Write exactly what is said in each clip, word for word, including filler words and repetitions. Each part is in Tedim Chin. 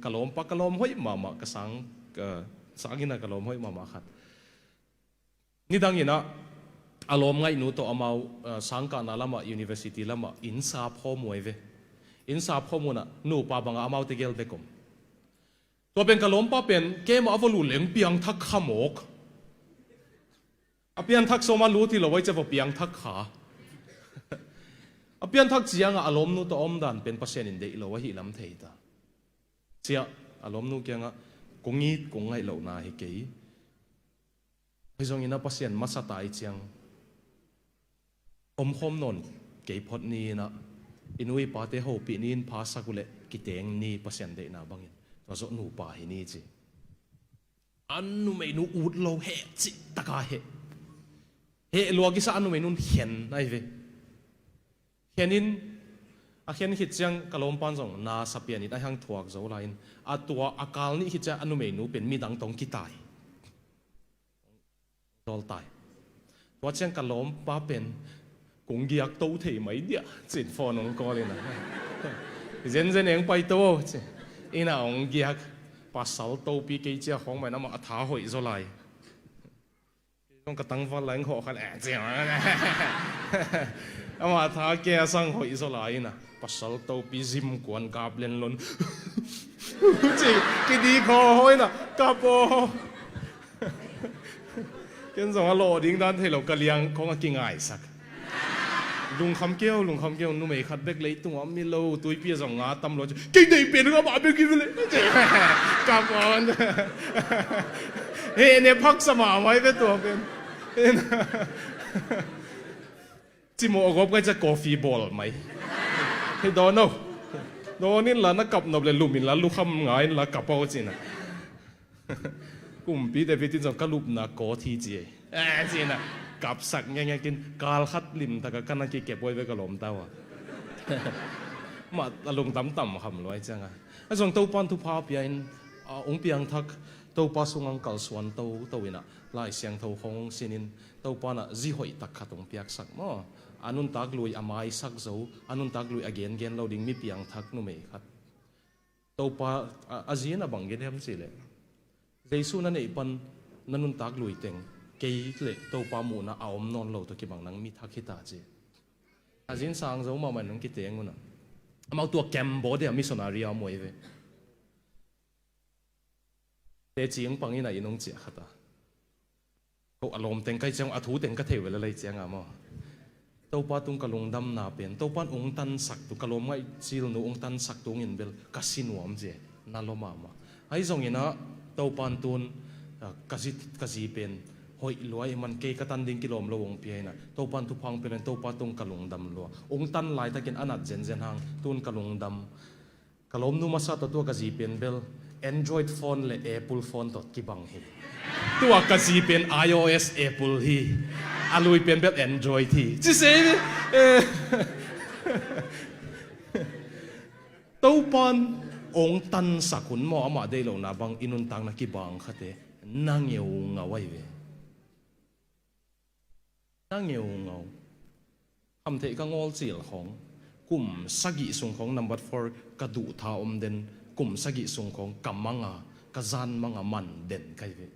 Ka lawmpa, ka lawm hoih mahmah, ka sang, ka sangin ah ka lawm hoih mahmah khat. Nidangin ah a lawm ngaihnu tawh amau, eh, sangkahna lamah, university lamah inn sap khawm uh ahi ve. Inn sap khawm uh in ah nupa bangah amaute gel bek om. Tua pen ka lawmpa pen keimah a va lut leng piangthak kha mawk. A pianthak sawm a lut hi lo, a i ciah va piangthak kha. A pianthak ciangah a lawmnu tawh a omdan pen Pasian in deih lo ahih lam thei ta. Ciah, a lawmnu kiangah, kong it, kong ngaih lohna hi kei. Ahi zongin ah Pasian masa ta i ciang omkhawm nawn kei phot ni in ah, i nu i pate hopih ni in phasak uh leh kiteng ni Pasian deihna bangin. Tua zawh nupa hi ni ci. A numeinu ut lo heh cih taka heh. Heh lua kisa a numeinu in khen ahi ve. Khen in, a khen khit ciang ka lawmpan zong na sa pian in a hang thuak zo lai in, a tua a kal nih khit ciang a numeinu pen midang tawh kitai. Dawl tai. Tua ciang ka lawmpa pen kong giak to thei mai diah ci-in phone hong call in ah. Zenzen eng pai to ci-in ah hong giak. Pasal topi kei ciah khawng mah in amah a tha hoih zaw lai. Kei zong ka tangval lai hong hawh kha leh ci-in ah. Amah a tha kei a sang hoih zaw lai in ah. Pasal topi zim kuan kap lenlon. Ci, kidik haw haw in ah, kap aw. Ken zong a lawh ding dan thei lo, ka liang khawng a kingaisak. Lungkham kei aw, lungkham kei aw, numei khat bek leitung ah om hi lo, tuipi ah zong nga tam lo ci. Kei deih pen nga mah bek hi ve leh. Kap aw. Heh ne phaksa mahmah hi ve tua pen. Cimawh a gawp kai ciah coffee bawl mai. Hei dawn aw. Dawn inla na kap nop leh lum inla lukham nga inla kap aw ci-in ah. Kumpite bitin zong ka lupna kawt hi ci ei. Eh, ci-in ah. Kapsak ngekngek in kal khat limtak ah ka na kikep uh ahi ve ka lawmta uh ah. Mah a lungdam tam kham lua hi ciang ah. A zong Topan thupha pia in, ah, hong piangthak, Topa sungah kalsuan toto in ah, Lai Siangtho khawng hong sin in, Topa in ah zi hoih tak khat hong piaksak maw. A nuntak lui a maisak zo, a nuntak lui a gengen lo ding mi piangthak numei khat. Topa, a, a zi in a bang gen hiam cih leh, Jesu na neih pan na nuntak lui teng, kei leh Topa muhna a om nawn lo tawh kibang nang mi thak hi ta ci. A zi in sang zo mahmah in hong kiteng un ah. Amau tua Cambodia missionary a om uh ahi ve. Teci hong pang in ah inn hong ciah khat a. Ko a lawm teng ka hih ciang, a thu teng ka thei uh leh lai ciang ah maw. Topa tung ka lungdamna pen, Topan hong tansak tung, ka lawm ngaih cilnu hong tansak tungin bel ka si nuam ci. Na lua mahmah. Ahi zongin ah, Topan tun, ah, ka zi, ka zi pen hoih lua ahih man kei ka tan ding kilawm lo hong pia in ah. Topan thupha hong pia in, Topa tung ka lungdam lua. Hong tan laitakin a nat zenzen hang, tun ka lungdam. Ka lawmnu masa tawh tua ka zi pen bel Android phone leh Apple phone tawh kibang hi. Tua ka zi pen iOS Apple hi. A lui pen bel Android hi. Ci se hi. Eh. Topan hong tansak hun maw, amah deih lohna bang i nuntakna kibang khate na ngeungau ahi ve. Na ngeungau. Khamtheih ka ngawl cil khawng, kum sagih sung khawng number four ka duhtha om den, kum sagih sung khawng ka manga, ka zan manga man den ka hi ve.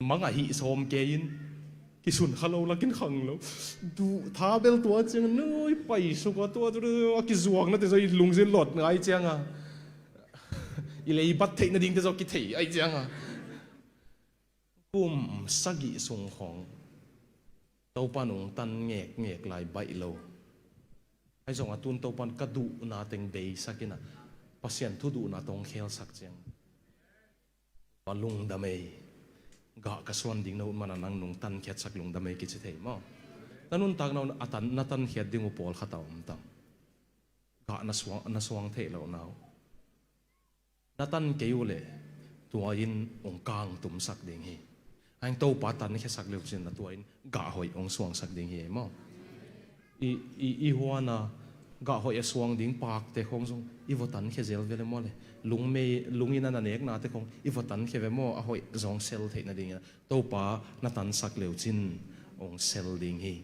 Manga hih sawm kei in, kisun kha lo lakin khang lo. Duhtha bel tua ciang nui pai suk a tua, tua, tua, a kizuakna te zaw i lungzin lot ngai ciang a. I leibat theihna ding te zaw kithei ai ciang a. Kum sagih sung khawng Topan hong tan ngekngek lai baih lo. Ahi zong a tun Topan ka duhna teng beisak in a, Pasian thu duhna tawh hong khelsak ciang a lungdam ei. Gah ka suan ding na ut man a nang nung tankhiatsak lungdam ei kici thei maw? Na nuntakna un a tan, na tankhiat ding uh pawlkhat a om tam? Gah na suang, na suang theih lohna uh. Na tan kei uh leh tua in hong kangtumsak ding hi. Ahi hang Topa tankhiasak le uh cin na tua in gah hoih hong suangsak ding hi ei maw? I, i, i huan a gah hoih a suang ding pakte khawng zong i va tankhia zel ve le maw le? Lungmei, lungin a na neknate khawng i va tankhia ve maw? A hoih zong sel theihna dingin a Topa na tansak le uh cin hong sel ding hi.